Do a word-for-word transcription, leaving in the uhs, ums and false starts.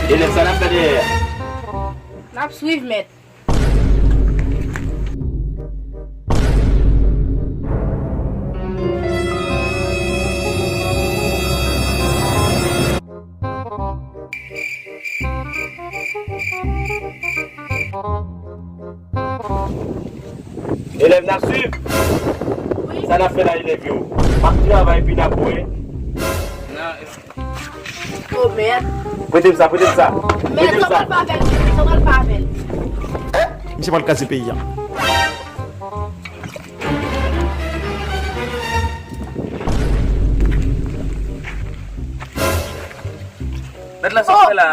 Elèv, sa n ap fè dèyè a? N ap swiv, mèt. Elèv, n ap swiv. Wi. Sa n ap fè la, elèv yo? M ap travay, epi n ap wè. Nan, o, mèt. Prete m sa, prete m sa. Mèt, prete m sa. Sa pral pa avè l, sa pral pa avè l. Misye pral kraze peyi a. Mèt la, sa fè la.